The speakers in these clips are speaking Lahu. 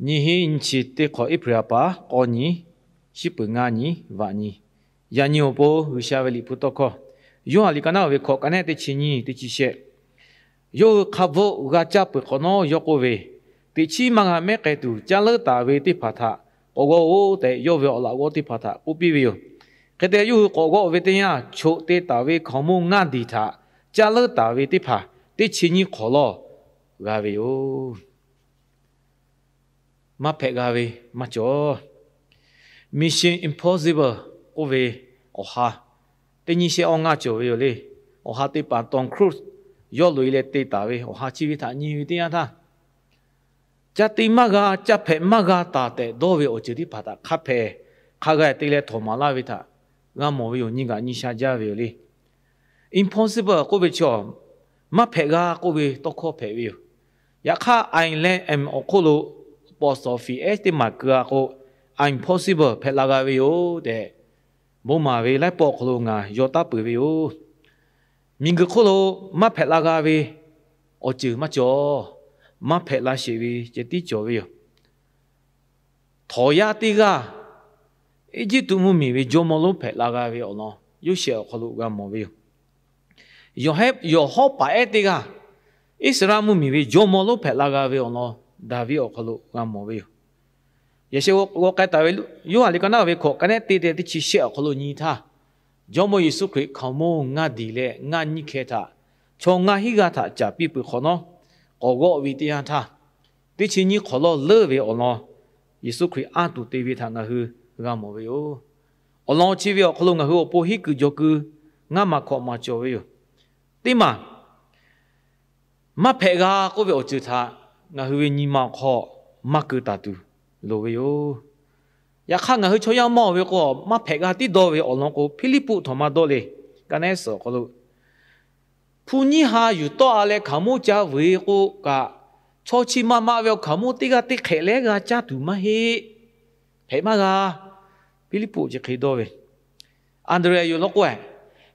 Nyiˇ hinˉ nyiˇ chi teˇ hk'awꞈ April a paˍ k'awˇ nyi, shiˉ peuˍ ngaˇ nyi, vaꞈ nyi. Yaꞈ nyi awˬ pon G'uiˬsha ve liꞈ hpu tawˇ hkawˇ, Yoˇhanˬ liꞈ ka naˉ ve hkawꞈ ka nehˉ teˇ chi nyiˇ teˇ chi shehˆ, yawˇ hui hk'a bvuhˆ g'a caˇ peuˬ hk'awꞈ nawˉ yawˇ k'oˆ ve, Teꞈ chiˉ maˇ g'a mehˉ k'ai tuˬ, caˇ leuˉ taˍ ve teˇ hpaˍ htaꞈ k'awꞈ g'awˇ-oˆ tehꞈ, yawˇ ve awˬ laꞈ g'awˇ teˇ hpaˍ htaꞈ k'oˆ piˇ ve yoˬ. Hk'e te yawˇ hui k'awꞈ g'awˇ ve teˇ yanˇ, choꞈ te taˍ ve hkaoˍmonˇ ngaˇ diˬ htaꞈ caˇ leuˉ taˍ ve teˇ hpaˍ teˇ chi nyiˇ hk'awꞈ lawˇ g'a ve yoˬ. Maˇ hpehꞈ g'a ve maˇ cawˬ. Mission Impossible k'oˆ ve awˬ ha teˇ nyiˇ shehˆ awˇ ngaˇ cawˬ ve yoˬ le. Awˬ ha teˇ hpaˍ Tom Cruise yawˇ loꞈ-e leh te taˍ ve awˬ ha chi ve htaꞈ nyi ve teˇ yanˇ htaˇ, caˇ te maˇ g'a, caˇ hpehꞈ maˇ g'a taˍ tehꞈ dawˇ ve awˬ ceuˬ teˇ hpaˍ htaꞈ hk'a hpehꞈ hk'a g'a te leh htawnˍ maˍ laˇ ve htaꞈ g'a mawˬ ve yoˬ. Nyi gaꞈ nyi sha jaˇ ve yoˬ le. Impossible k'oˆ ve chi, maˇ hpehꞈ g'a k'oˆ ve tawˇ hkawˇ hpehꞈ ve yoˬ. Yaꞈ hk'aˇ, I L M awˬ hk'oˆ lo post office teˇ maˬ keu-a k'o, impossible hpehꞈ la g'a ve yoˬ tehꞈ, bon maˍ ve laiˉ pawˆ awˬ hk'aw lo ngaˬ yaw taˉ peuˬ ve yoˬ. Miˬguiˬ hk'oˆ lo maˇ hpehꞈ la g'a ve awˬ ceuˬ maˇ cawˬ. Maˇ hpehꞈ la sheˍ ve ceh tiˉ cawˬ ve yoˬ. Htawnˍ yaˇ teˇ g'aˇ Eˇjiˇtuꞈ mvuhˇmiˬ ve jawˇmawˇ lonˉ hpehꞈ la g'a ve awˬ lawn Yoˇsehꞈ awˬ hk'aw lo g'a mawˬ ve yoˬ. Yawˬ hawˉ paˍ ehˉ teˇ g'aˇ Iˉsaˍreˍlaˆ mvuhˇmiˬ ve jawˇmawˇ lonˉ hpehꞈ la g'a ve awˬ lawn Daˍviˆ awˬ hk'aw lo g'a mawˬ ve yoˬ. Yaꞈ sheh g'aw k'ai taˍ ve Yoˇhanˬ liꞈ ka naˉ ve hkawꞈ ka nehˉ teˇ te teˇ chi shehˆ awˬ hk'aw lo nyi htaˇ, Jawˇmawˇ Yeˍsuˆ Hkriꞈ hkaoˍmonˇ ngaˇ diˬ leh ngaˇ nyiˇ hkeh htaꞈ chaw ngaˇ hinˉ g'aˇ htaꞈ caˍ piˇ peuˬ hk'awꞈ nawˉ, k'awꞈ g'awˆ ve teˇ yanˇ htaˇ, teˇ chi nyiˇ hk'awꞈ lawˇ leuˉ ve awˬ lawn Yeˍsuˆ Hkriꞈ anˇ tuˬ te ve htaꞈ ngaˬ hui g'a mawˬ ve yoˬ. Awˬ lawn chi ve awˬ hk'aw lo ngaˬ hui awˬ pon hiˉ kuiˬ jaw keu ngaˇ maˬ hkawꞈ maˬ cawˬ ve yoˬ. Teˇ maˬ, maˇ hpehꞈ g'a k'oˆ ve awˬ ceuˬ htaꞈ ngaˬ hui ve nyi ma awˬ hk'aw maˇ keu taˍ tuˬ loˍ ve yoˬ. Yaꞈ hk'aˇ, ngaˬ hui chaw yaˇ mawˇ ve k'o, maˇ hpehꞈ g'a tiˉ dawˇ ve awˬ lawn k'o, Hpiˇliˇpuˆ htawnˍ ma dawˇ le. Ka nehˉ suhˍ awˬ hk'aw lo, hpu nyiˇ ha yuˬ tawˆ-a leh hkaoˍmonˇ ca vuiˬ k'o kaꞈ, chaw chi ma ma ve awˬ hkaoˍmonˇ teˇ g'aˇ teˇ hk'ehꞈ leh g'a caˇ tuˬ maˇ heˆ. Hpehꞈ maˇ g'a. Hpiˇliˇpuˆ chi hk'e dawˇ ve, Anˍdrehˍ yoˬ law k'o,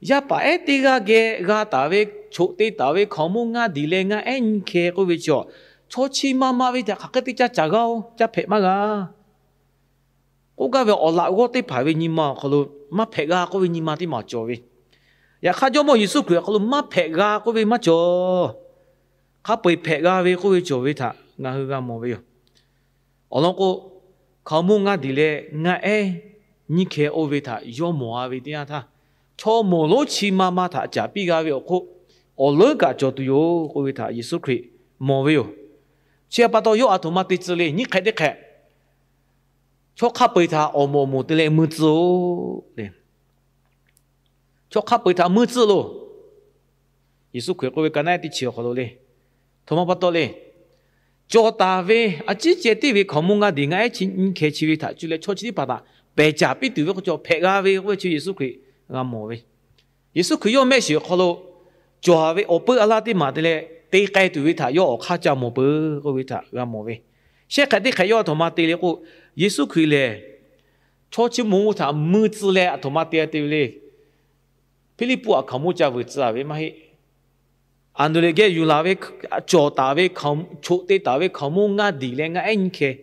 yaˇ paˍ ehˉ teˇ g'aˇ geh g'a taˍ ve, choꞈ te taˍ ve hkaoˍmonˇ ngaˇ diˬ leh ngaˇ ehˉ nyiˇ hkeh k'oˆ ve chi, chaw chi ma ma ve htaꞈ hk'aˬ hk'e te caˇ caˍ g'a-oˬ, caˇ hpehꞈ maˇ g'a k'oˆ gaˇ ve awˬ laꞈ g'awˇ teˇ hpaˍ ve nyi ma awˬ hk'aw lo maˇ hpehꞈ g'a k'oˆ ve nyi ma teˇ maˬ cawˬ ve. Yaꞈ hk'aˇ, Jawˇmawˇ Yeˍsuˆ Hkriꞈ awˬ hk'aw lo maˇ hpehꞈ g'a k'oˆ ve maˇ cawˬ. Hk'a peu-eˬ hpehꞈ g'a ve k'oˆ ve cawˬ ve htaꞈ ngaˬ hui g'a mawˬ ve yoˬ. Awˬ lawn k'o, hkaoˍmonˇ ngaˇ diˬ leh ngaˇ ehˉ nyiˇ hkeh oˇ ve htaꞈ yawˇ mawˬ-a ve teˇ yanˇ htaˇ, chaw moˍ lonˉ chi ma ma htaꞈ caˍ piˇ g'a ve awˬ hk'oˆ, awˬ leuˉ kaꞈ cawˬ tuˬ yoˬ k'oˆ ve htaꞈ Yeˍsuˆ Hkriꞈ mawˬ ve yoˬ. Chi htaꞈ pa taw, yawˇ a htoꞈ ma te tcuh le, nyiˉ hk'ehꞈ teˇ hk'ehꞈ, chaw hk'a peu-eˬ htaꞈ awˬ moˍ awˬ moˍ te leh mui tcuh-oˬ le. Chaw hk'a peu-eˬ htaꞈ mui tcuh loˬ. Yeˍsuˆ Hkriꞈ k'oˆ ve ka nehˉ teˇ chi awˬ hk'aw lo le, htoꞈ ma pa taw le, cawˬ taˍ ve a ciˉ ceh tiˉ ve hkaoˍmonˇ ngaˇ diˬ ngaˇ ehˉ nyiˇ hkeh chi ve htaꞈ cuˇ leh chaw chi teˇ hpaˍ htaꞈ pehˬ caˍ piˇ tuˬ ve k'o, chaw hpehꞈ g'a ve k'oˆ ve chi Yeˍsuˆ Hkriꞈ g'a mawˬ ve. Yeˍsuˆ Hkriꞈ yawˇ mehˆ shiˍ awˬ hk'aw lo cawˬ ve awˬ peu a laˇ teˇ maˬ te leh te k'ai tuˬ ve htaꞈ yawˇ awˬ hk'aˇ ca mawˬ peuˬ k'oˆ ve htaꞈ g'a mawˬ ve. Shehˆ hk'ehꞈ teˇ hk'ehꞈ yawˇ a htoꞈ ma te le k'o, Yeˍsuˆ Hkriꞈ lehˬ chaw chi moˍ htaꞈ mui tcuh leh a htoꞈ ma te te ve le. Hpiˇliˇpuˆ htaꞈ hkaoˍmonˇ ca vuiˬ tcuh-a ve maˇ heˆ. Anˍdrehˍ geh yuˬ laˬ ve, cawˬ taˍ ve, choꞈ te taˍ ve hkaoˍmonˇ ngaˇ diˬ leh ngaˇ ehˉ nyiˇ hkeh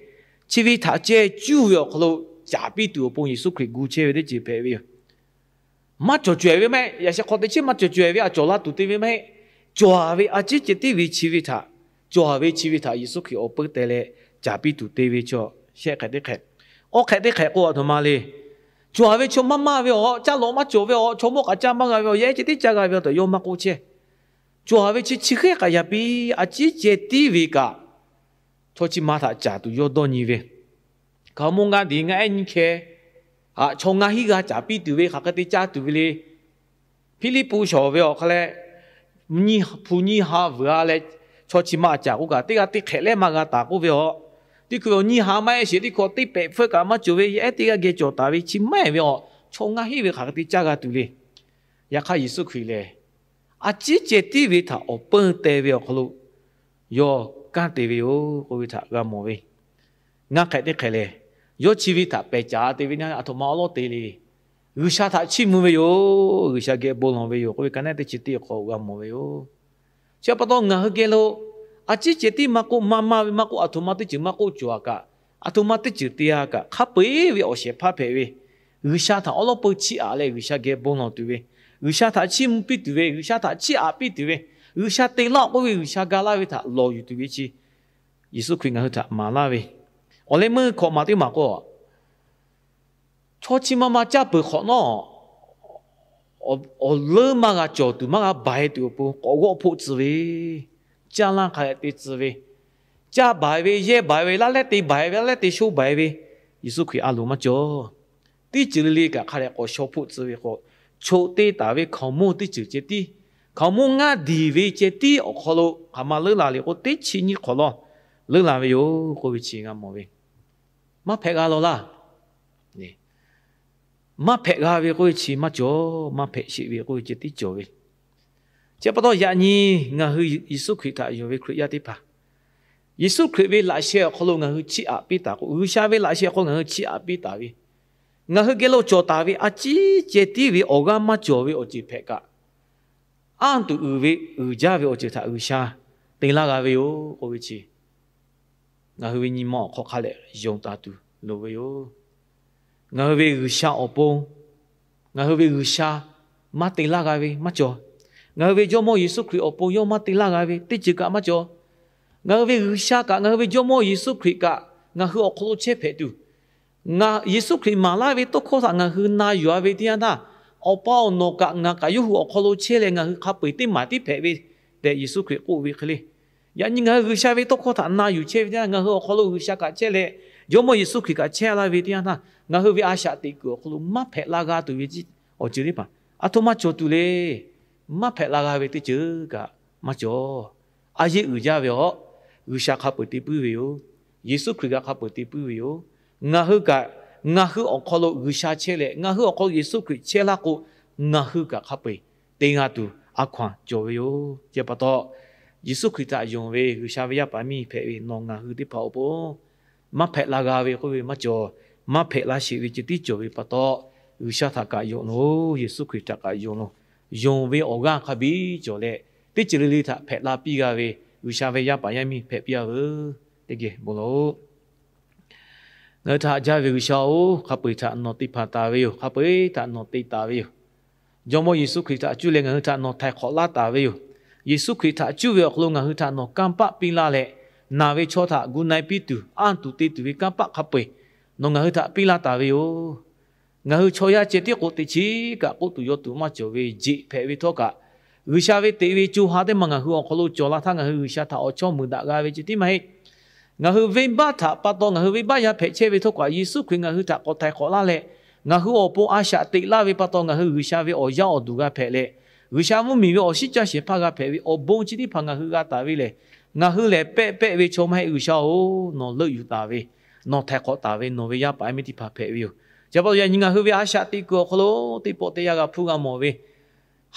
chi ve htaꞈ ceh cuˇ ve awˬ hk'aw lo caˍ piˇ tuˬ awˬ pon Yeˍsuˆ Hkriꞈ gu chehˇ ve teˇ ceuˬ hpehꞈ ve yoˬ. Maˇ cawˬ cawehˬ ve maˇ heˆ. Yaꞈ sheh hk'aw teꞈ chiˉ maˇ cawˬ cawehˬ ve a cawˬ la tuˬ te ve maˇ heˆ. Cawˬ-a ve a ciˉ ceh tiˉ ve chi ve htaꞈ, cawˬ-a ve chi ve htaꞈ Yeˍsuˆ Hkriꞈ awˬ peu teh leh caˍ piˇ tuˬ te ve chaw, shehˆ hk'ehꞈ teˇ hk'ehꞈ. Awˇ hk'ehꞈ teˇ hk'ehꞈ k'o a htoꞈ ma le. Cawˬ-a ve chaw maˇ maˇ ve awˬ, caˇ lawꞈ maˇ cawˬ ve awˬ, chaw mawˇ kaꞈ caˇ maˇ g'a ve awˬ, yehˬ ehˉ ceh tiˉ caˇ g'a ve awˬ tehꞈ yawˇ maˇ k'oˆ chehˇ. Cawˬ-a ve chi chi hk'e kaꞈ yaꞈ piˇ a ciˉ ceh tiˉ ve kaꞈ, chaw chi ma htaꞈ caˍ tuˬ yawˇ dawˇ nyi ve. Hkaoˍmonˇ ngaˇ diˬ ngaˇ ehˉ nyiˇ hkeh, a, chaw ngaˇ hinˉ g'aˇ caˍ piˇ tuˬ ve hk'aˬ hk'e te caˇ tuˬ ve le. Hpiˇliˇpuˆ shawˍ ve awˬ hk'aw leh, hpu nyiˇ ha vuiˬ-a leh chaw chi ma caˍ k'oˆ kaꞈ, teˇ g'aˇ teˇ hk'ehꞈ leh maˇ g'a taˍ k'oˆ ve awˬ. Teˇ hkui awˬ nyiˇ ha maˇ ehˉ sheˍ teˇ hkui teˇ pehꞈ hpfuhˇ kaꞈ maˇ cawˬ ve, yehˬ ehˉ teˇ g'aˇ geh cawˬ taˍ ve chi maˇ heˆ ve awˬ, chaw ngaˇ hinˉ ve hk'aˬ hk'e te caˇ g'a tuˬ le. Yaꞈ hk'aˇ, Yeˍsuˆ Hkriꞈ lehˬ a ciˉ ceh tiˉ ve htaꞈ awˬ peu teh ve awˬ hk'aw lo yawˇ kanˉ te ve yoˬ k'oˆ ve htaꞈ g'a mawˬ ve. Ngaˇ hk'ehꞈ teˇ hk'ehꞈ lehˬ, yawˇ chi ve htaꞈ pehˬ caˍ te ve na a htoꞈ ma awˉ lawˉ te le. G'uiˬsha htaꞈ chiˇ mvuh ve yoˬ. G'uiˬsha geh bon lawˬ ve yoˬ k'oˆ ve ka nehˉ teˇ chi teˇ awˬ hk'aw g'a mawˬ ve yoˬ. Chi pa taw ngaˬ hui geh lo a ciˉ ceh tiˉ maˇ k'oˆ, maˇ maˇ ve maˇ k'oˆ, a htoꞈ ma teˇ ceuˬ maˇ k'oˆ, cawˬ-a kaꞈ, Aˬ htoꞈ ma teˇ ceuˬ te g'a kaꞈ, hk'a peu-eˬ ve awˬ shehˍ hpaˇ hpehꞈ ve, G'uiˬsha htaꞈ awˉ lawˉ peu chiˇ aꞈ leh G'uiˬsha geh bon lawˬ tuˬ ve, G'uiˬsha htaꞈ chiˇ mvuh piˇ tuˬ ve, G'uiˬsha htaꞈ chiˇ aꞈ piˇ tuˬ ve, G'uiˬsha te laˇ k'oˆ ve, G'uiˬsha ga laˇ ve htaꞈ lawˬ yuˬ tuˬ ve chi Yeˍsuˆ Hkriꞈ ngaˬ hui htaꞈ maˍ laˇ ve. Awˬ leh meuˇ hkawꞈ maˍ teˇ maˬ k'o, chaw chi ma ma caˇ peuˬ hk'awꞈ nawˉ, awˬ leuˉ maˇ g'a cawˬ tuˬ, maˇ g'a baiˬ tuˬ awˬ pon k'awꞈ g'awˆ hpoˆ tcuh ve, caˇ lanˇ hk'a leh te tcuh ve, caˇ baiˬ ve, yehˇ baiˬ ve, laˇ lehˉ te baiˬ ve, laˇ lehˉ te sho baiˬ ve, Yeˍsuˆ Hkriꞈ a loˍ maˇ cawˬ. Teˇ ceuˬ le le kaꞈ hk'a dehꞈ k'awꞈ shaw hpoˆ tcuh ve k'o, choꞈ te taˍ ve hkaoˍmonˇ teˇ ceuˬ ceh tiˉ, hkaoˍmonˇ ngaˇ diˬ ve ceh tiˉ awˬ hk'aw lo hk'aˬ ma leuˉ la le k'o, teˇ chi nyiˇ hk'awꞈ lawˇ leuˉ la ve yoˬ k'oˆ ve chi g'a mawˬ ve. Maˇ hpehꞈ g'a law laˇ. Maˇ hpehꞈ g'a ve k'oˆ ve chi maˇ cawˬ. Maˇ hpehꞈ sheˍ ve k'oˆ ve ceh tiˉ cawˬ ve. Chi pa taw yaꞈ nyi ngaˬ hui Yeˍsuˆ Hkriꞈ htaꞈ yonˍ ve Hkriꞈ yaˇ teˇ hpaˍ, Yeˍsuˆ Hkriꞈ ve laꞈ sheh awˬ hk'aw lo ngaˬ hui chiˇ aꞈ piˇ taˍ k'o, G'uiˬsha ve laꞈ sheh awˬ hk'aw lo ngaˬ hui chiˇ aꞈ piˇ taˍ ve, ngaˬ hui geh lo cawˬ taˍ ve a ciˉ ceh tiˉ ve awˬ g'aˇ maˇ cawˬ ve awˬ ceuˬ hpehꞈ kaꞈ, anˇ tuˬ uiˍ ve uiˍ jaˇ ve awˬ ceuˬ htaꞈ G'uiˬsha te laˇ g'a ve yoˬ k'oˆ ve chi, ngaˬ hui ve nyi ma awˬ hk'aw hk'a leh yonˍ taˍ tuˬ loˍ ve yoˬ. Ngaˬ hui ve G'uiˬsha awˬ pon, ngaˬ hui ve G'uiˬsha maˇ te laˇ g'a ve maˇ cawˬ. Ngaˬ hui ve Jawˇmawˇ Yeˍsuˆ Hkriꞈ awˬ pon yawˇ maˇ te laˇ g'a ve teˇ ceuˬ kaꞈ maˇ cawˬ. Ngaˬ hui ve G'uiˬsha kaꞈ, ngaˬ hui ve Jawˇmawˇ Yeˍsuˆ Hkriꞈ kaꞈ, ngaˬ hui awˬ hk'aw lo chehˇ hpehꞈ tuˬ, Yeˍsuˆ Hkriꞈ maˍ laˇ ve tawˇ hkawˇ htaꞈ ngaˬ hui na yuˬ-a ve teˇ yanˇ htaˇ, Awˬ pa-oˬ, nawˬ kaꞈ ngaˬ kaꞈ yawˇ hui awˬ hk'aw lo chehˇ leh ngaˬ hui hk'a peu-eˬ teˇ maˬ tiˉ hpehꞈ ve tehꞈ Yeˍsuˆ Hkriꞈ k'oˆ ve hk'e le. Yaꞈ nyi ngaˬ hui G'uiˬsha ve tawˇ hkawˇ htaꞈ na yuˬ chehˇ ve teˇ yanˇ, ngaˬ hui awˬ hk'aw lo G'uiˬsha kaꞈ chehˇ leh, Jawˇmawˇ Yeˍsuˆ Hkriꞈ kaꞈ chehˇ laˇ ve teˇ yanˇ htaˇ, ngaˬ hui ve a shaꞈ teꞈ kuiˬ awˬ hk'aw lo maˇ hpehꞈ la g'a tuˬ ve awˬ ceuˬ teˇ hpaˍ aˬ htoꞈ ma cawˬ tuˬ le. Maˇ hpehꞈ la g'a ve teˇ ceuˬ kaꞈ maˇ cawˬ. A yeˆ uiˍ jaˇ ve awˬ, G'uiˬsha hk'a peu-eˬ te puiˉ ve yoˬ. Yeˍsuˆ Hkriꞈ kaꞈ hk'a peu-eˬ te puiˉ ve yoˬ. Ngaˬ hui kaꞈ, ngaˬ hui awˬ hk'aw lo G'uiˬsha chehˇ leh, ngaˬ hui awˬ hk'aw lo Yeˍsuˆ Hkriꞈ chehˇ laˇ k'o, ngaˬ hui kaꞈ hk'a peu-eˬ te g'a tuˬ a hkaw-anˬ cawˬ ve yoˬ. Chi pa taw, Yeˍsuˆ Hkriꞈ htaꞈ yonˍ ve G'uiˬsha ve yaˇ paˍ miˇ hpehꞈ ve nawˬ ngaˬ hui teˇ hpaˍ awˬ pon maˇ hpehꞈ la g'a ve k'oˆ ve maˇ cawˬ. Maˇ hpehꞈ la sheˍ ve ceh tiˉ cawˬ ve pa taw, G'uiˬsha htaꞈ kaꞈ yonˍ loˬ. Yeˍsuˆ Hkriꞈ htaꞈ kaꞈ yonˍ loˬ. Yonˍ ve awˬ g'aˇ hk'a biˇ cawˬ leh, teˇ ceuˬ le le htaꞈ hpehꞈ la piˇ g'a ve G'uiˬsha ve yaˇ paˍ yaˇ miˇ hpehꞈ piˇ-a veuˬ. Teˇ geh bon lawˬ-oꞈ. Ngaˬ hui htaꞈ haꞈ jaˇ ve G'uiˬsha-oˬ, hk'a peu-eˬ htaꞈ nawˬ te hpanˍ taˍ ve yoˬ. Hk'a peu-eˬ htaꞈ nawˬ te taˍ ve yoˬ. Jawˇmawˇ Yeˍsuˆ Hkriꞈ htaꞈ cuˇ leh ngaˬ hui htaꞈ nawˬ htaiˍ hk'awꞈ laˇ taˍ ve yoˬ. Yeˍsuˆ Hkriꞈ htaꞈ cuˇ ve awˬ hk'aw lo ngaˬ hui htaꞈ nawˬ kanˇ paˆ piˇ laˇ leh, naˬ ve chaw htaꞈ gu na-e piˇ tuˬ, anˇ tuˬ te tuˬ ve kanˇ paˆ hk'a peu-eˬ nawˬ ngaˬ hui htaꞈ piˇ laˇ taˍ ve yoˬ. Ngaˬ hui chaw yaˇ ceh tiˉ k'o, teꞈ chiˉ kaꞈ k'oˆ tuˬ yaw tuˬ maˇ cawˬ ve jeꞈ hpehꞈ ve htawˇ kaꞈ, G'uiˬsha ve teꞈ ve co ha teˇ maˬ ngaˬ hui awˬ hk'aw lo cawˬ la htaˇ, ngaˬ hui G'uiˬsha htaꞈ awˬ chawˇ meuˍ daꞈ g'a ve ceh tiˉ maˇ heˆ. Ngaˬ hui venˇbaˆ htaꞈ pa taw, ngaˬ hui venˇbaˆ yaˇ hpehꞈ chehˇ ve htawˇ kaꞈ, Yeˍsuˆ Hkriꞈ ngaˬ hui htaꞈ k'awꞈ htaiˍ hk'awꞈ laˇ leh, ngaˬ hui awˬ pon a shaꞈ teꞈ laˇ ve pa taw, ngaˬ hui G'uiˬsha ve awˬ yaˇ awˬ duˬ g'a hpehꞈ leh, G'uiˬsha mvuhˇmiˬ ve awˬ shinˉ caˇ shehˍ hpaˇ g'a hpehꞈ ve awˬ bon chi teˇ hpaˍ ngaˬ hui g'a taˍ ve lehˬ, ngaˬ hui lehˬ pehˆ pehˆ ve chaw maˇ heˆ. G'uiˬsha-oˬ, nawˬ leuˆ yuˬ taˍ ve, nawˬ htaiˍ hk'awꞈ taˍ ve nawˬ ve yaˇ paˍ yaˇ miˇ teˇ hpaˍ hpehꞈ ve yoˬ. Chi pa taw yaꞈ nyi ngaˬ hui ve a shaꞈ teꞈ kuiˬ awˬ hk'aw lo teˇ pawˆ teˇ yanˇ g'a hpuˇ g'a mawˬ ve,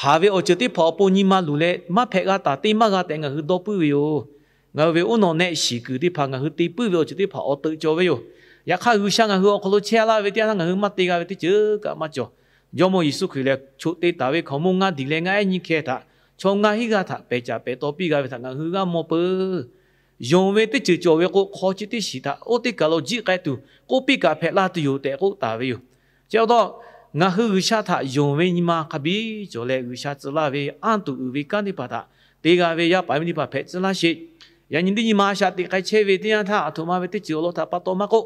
haˍ ve awˬ ceuˬ teˇ hpaˍ awˬ pon nyi ma luˬ leh maˇ hpehꞈ g'a taˍ, te maˇ g'a tehꞈ ngaˬ hui dawˇ puiˉ ve yoˬ. Ngaˬ hui ve uˉ nawˬ nehˆ shiˍ kuiˬ teˇ hpaˍ ngaˬ hui te puiˉ ve awˬ ceuˬ teˇ hpaˍ awˬ teuꞈ cawˬ ve yoˬ. Yaꞈ hk'aˇ, G'uiˬsha ngaˬ hui awˬ hk'aw lo chehˇ laˇ ve teˇ yanˇ htaˇ, ngaˬ hui maˇ te g'a ve teˇ ceuˬ kaꞈ maˇ cawˬ. Jawˇmawˇ Yeˍsuˆ Hkriꞈ lehˬ, choꞈ te taˍ ve hkaoˍmonˇ ngaˇ diˬ leh ngaˇ ehˉ nyiˇ hkeh htaꞈ chaw ngaˇ hinˉ g'aˇ htaꞈ pehˬ caˍ pehˬ taw piˇ g'a ve htaꞈ ngaˬ hui g'a mawˬ peuˬ. Yonˍ ve teˇ ceuˬ cawˬ ve k'o, hk'aw chi teˇ shiˍ htaꞈ oˇ teˇ kaˬ lo jiˆ k'ai tuˬ, k'oˆ piˇ kaꞈ hpehꞈ la tuˬ yoˬ tehꞈ k'oˆ taˍ ve yoˬ. Chi pa taw, ngaˬ hui G'uiˬsha htaꞈ yonˍ ve nyi ma hk'a biˇ cawˬ leh, G'uiˬsha tcuh laˇ ve anˇ tuˬ uiˍ ve kanˉ teˇ hpaˍ htaꞈ te g'a ve yaˇ paˍ yaˇ miˇ teˇ hpaˍ hpehꞈ tcuh laˇ sheˍ. Yaꞈ nyi teˇ nyi ma a shaꞈ teꞈ k'ai chehˇ ve teˇ yanˇ htaˇ, aˬ htoꞈ ma ve teˇ ceuˬ awˬ lawn htaꞈ pa taw maˇ k'oˆ,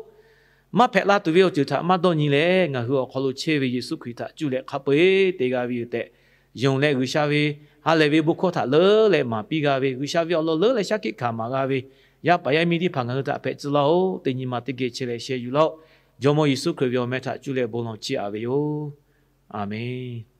maˇ hpehꞈ la tuˬ ve awˬ ceuˬ htaꞈ maˇ dawˇ nyi leh, ngaˬ hui awˬ hk'aw lo chehˇ ve Yeˍsuˆ Hkriꞈ htaꞈ cuˇ leh hk'a peu-eˬ te g'a ve yoˬ tehꞈ, yonˍ leh G'uiˬsha ve ha lehˬ ve bon hkawˇ htaꞈ leuˉ leh maˍ piˇ g'a ve, G'uiˬsha ve awˬ lawn leuˉ leh shaˉ hkiˆ hkanˍ maˍ g'a ve yaˇ paˍ yaˇ miˇ teˇ hpaˍ ngaˬ hui htaꞈ hpehꞈ tcuh laˇ-oˬ. Teˇ nyi ma teˇ geh chehˇ leh sheh yuˬ laˇ-oˆ. Jawˇmawˇ Yeˍsuˆ Hkriꞈ ve awˬ meh htaꞈ cuˇ leh bon lawˬ chiˇ aꞈ ve yoˬ. Aˬmenˍ.